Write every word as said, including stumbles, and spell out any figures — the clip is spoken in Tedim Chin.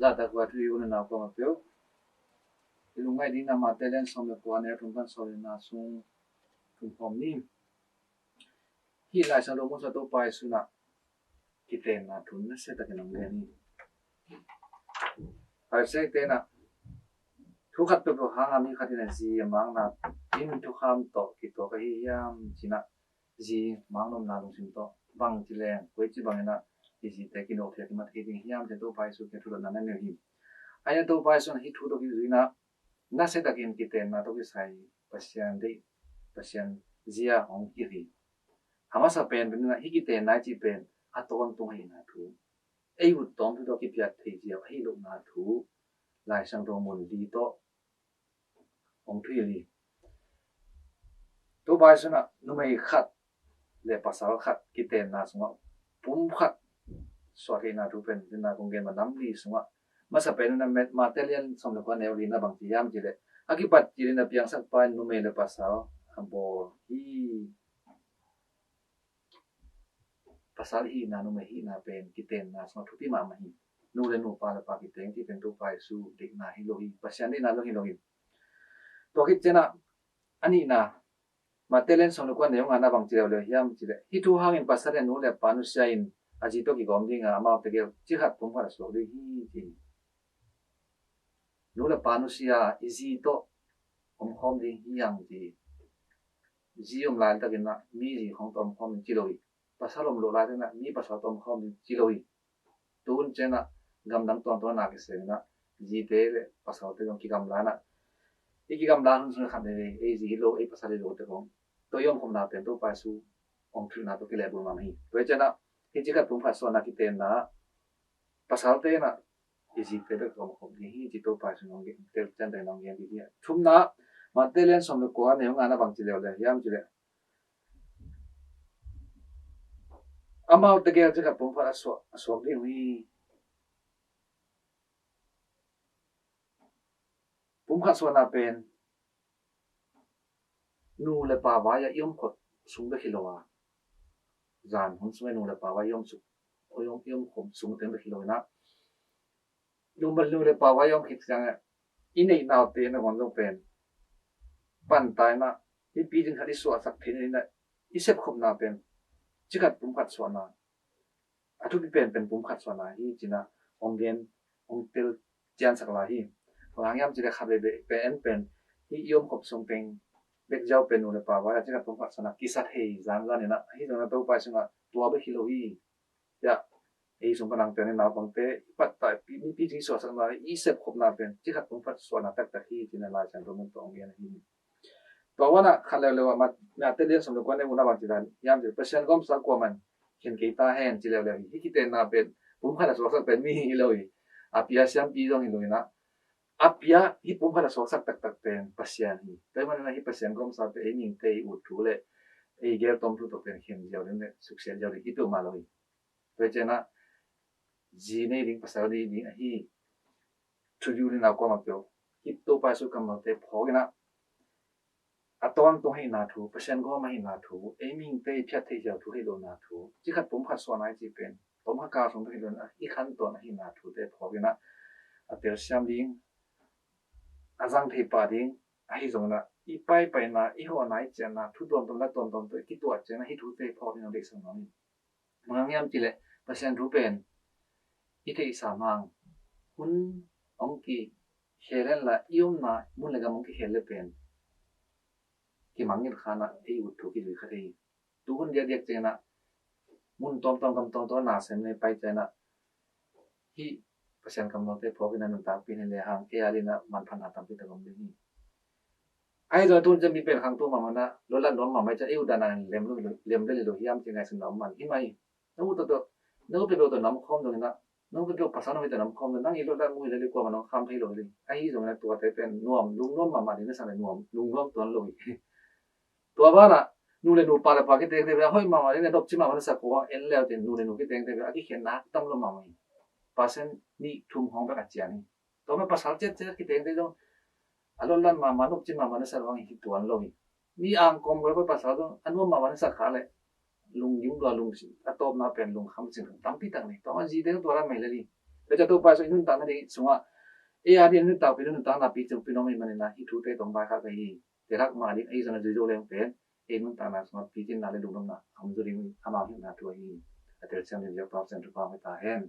Zahtak hua thu i u le nau kuamah peuh, i lungngaih dingin Matthai lian sawm le kua, a neu thum pan sawm le nihna sung thum khawm ni. Hih Lai Siangtho mun sungah Topa Jesu in ah kitenna thu nasia takin hong gen hi. Pharisee te in ah thu khat peuhpeuh hangin mi khat in ah zi a mangna in thukham tawh kituak ahi hiam ci-in ah, zi mang nopna lungsim tawh, bangci leng koici bangin ah i zite kinawhkhia kimat thei ding hiam ci-in Topa Jesu kiang thudotna na nei uh hi. Ahi zongin Topa Jesu in ah hih thu tawh kizui in ah nasia takin kitenna tawh kisai Pasian deih, Pasian zia hong hilh hi. A masa penpen in ah hih kitenna i cih pen a tawntung ahihna thu, ei ut tawmthu tawh kipiat thei ziau ahi lohna thu Lai Siangtho mun li tawh hong thuhilh hi. Topa Jesu in ah numei khat le pasal khat kitenna sungah pumkhat suah theihna thu pen, tua kong gen mah nam li sungah, masa pen in ah Matthai lian sawm le kua, a neu lina bang ci hiam cih leh, a kipat cil in a piangsakpa in numei le pasal a bawl hi. Pasal hihna, numei hihna pen kitenna sungah thupi mahmah hi. Nu le nu, pa le pa kiteng cih pen Topa Jesu deihna hi lo hi, Pasian deihna zong hi lo hi. Tua khit ciangin ah a nihna, Matthai lian sawm le kua, a neu ngana bang ci leuleu hiam cih leh, hih thu hangin pasal in nu le pa nusia in a zi tawh kigawm ding a, amaute gel cik khat pumkhat a suak ding hi ci hi. Nu le pa nusia, i zi tawh omkhawm ding hi hang ci hi. Zi om laitakin ah mi zi khawng tawh omkhawm ding ci lo hi. Pasal om loh laitakin ah mi pasal tawh omkhawm ding ci lo hi. Tu hun ciangin ah gamdang tuamtuam a kisem in ah zite le pasalte zong kigamla in ah, i kigamla hun sung khat veve, ei zi hi lo, ei pasal hi lo te khawng tawh i omkhopna pen Topa Jesu hong thuhilhna tawh kilehbulh mahmah hi. Tua hi ciangin ah hih cik khat pumkhat suahna kitenna ah pasalte in ah i zite bek tawh omkhop ding hi ci Topa Jesu in hong gen, tel ciangin hong gen ding hi. Thumna, Matthai lian sawm le kua, a neu ngana bang ci leuleu hiam cih leh, amaute gel cik khat pumkhat a suak, a suak ding uh hi. Pumkhat suahna pen nu le pa vai-ah i omkhop sung bek hi lo a, zan hun sungah nu le pa vai-ah i om suk, i om, i omkhop sung teng bek hi lo in ah, nu le pa vai-ah i om khit ciangin ah i neihnaute nangawn zong pen panta in ah, mipi ding khat i suahsak theih nading in ah i sepkhopna pen cik khat pumkhat suahna, a thupi penpen pumkhat suahna hi ci-in ah hong gen, hong tel ciansak lai hi. Bang hang hiam cih leh khat veve pen, pen hih i omkhop sung teng bek ziau pen nu le pa vai-ah cik khat pumkhat suahna kisa thei zanzan in ah, ahi zongin ah Topa Jesu in ah tua bek hi lo hi. Ei sung pan a dang pen naupangte, i pattah mipi ding i suahsakna, i sepkhopna pen cik khat pumkhat suahna taktak hi ci-in ah Lai Siangtho mun tawh hong gen ahi hi. Tua banah khat leuleu ah, Mat-, Matthai lian sawm le kua, a neu gukna bang ci dan hiam cih leh, Pasian gawmsa kuaman khen kei ta hen ci leuleu hi. Hih kitenna pen pumkhat a suaksak pen mi hi lo hi. A pia siampi zong hi lo in ah, a pia hih pumkhat a suaksak taktak pen Pasian hi. Tua ahih manin ah hih Pasian gawmsa pen ei mihingte i ut thu le ei gel tawmthu tawh pen khen ziau ding le suksiat ziau ding hi peuhmah lo hi. Tua hi ciangin ah zi nei ding, pasal nei ding ahi thu i u le nau kuamah peuh, hih Topa Jesu kammalte phawk in ah a tawntung ahihna thu, Pasian gawm ahihna thu, ei mihingte i phiat theih ziau thu hi lohna thu, cik khat pumkhat suahna i cih pen tawmkhat kal sung bek hi lo in ah i khantawn ahihna thute phawk in ah a telsiam ding, a zang thei pah ding, ahi zongin ah i paipaina, i hawhna, i ciahna, thu tuamtuam, la tuamtuam tawh i kituah ciangin ah hih thute phawk ding a deihsak nuam hi. Bang hang hiam cih leh Pasian thu pen i theihsa hang hun hong kikhel hen la, i omna mun le gam hong kikhel le pen kimangngilh kha in ah ei ut thu kizui kha thei hi. Tu hun diakdiak ciangin ah mun tuamtuam, gam tuamtuam ah nasem nei pai ciangin ah hih Pasian kammalte phawk in ah nuntakpih in ah lehang ei a dingin ah manphatna tampi tak om ding hi. Ahi zongin tu hun ciang mi pen khangto mahmah in ah, lotlat nuam mahmah hi ciang ei ut dan a lem lo, lem lo, lem lo hiam ci ngaihsutna om mah hi mai. Na ut tawh, na ut peuhpeuh tawh na omkhawm zongin ah, na ut peuhpeuh pasal na om hi tawh na omkhawm zong, nang i lotlat mu hi lel hi, kuamah nong kham thei lo hi. Ahi zongin ah tuate pen nuam, lungnuam mahmah ding na sa leh nuam, lungnuam tuan lo hi. Tua banah nu le nu, pa le pa kiteng te bek a hoih mahmah ding le nopci mahmah na sa kua en leu cin, nu le nu kiteng te bek a kikhenna tam lo mahmah hi. Percent nih thum khawng bek a cian hi. Tua mah pasal ciatciat kiteng te zong a lotlat mahmah, nopci mahmah na sa lo hang hi tuan lo hi. Mi angkawm kawikawi pasal zong a nuam mahmah na sa kha leh lunggim lua, lungsim a tawpna pen lungkham sing tampi tak nei. Tua mah zite zong tua lam mah hi lel hi. Tua ciang Topa Jesu i nuntakna ding sungah ei a ding nuntakpih, nuntakna picing pih nuam ahih manin ah hih thute tawh hong vaikhak ka hi. Tua lak mah ding ei zong a zui zo leng pen ei nuntakna sungah picinna le lungdamna a om zo ding hi. Amau hihna thu ahi hi. A telsiam ding ziak Topa Pasian thupha hong pia ta hen.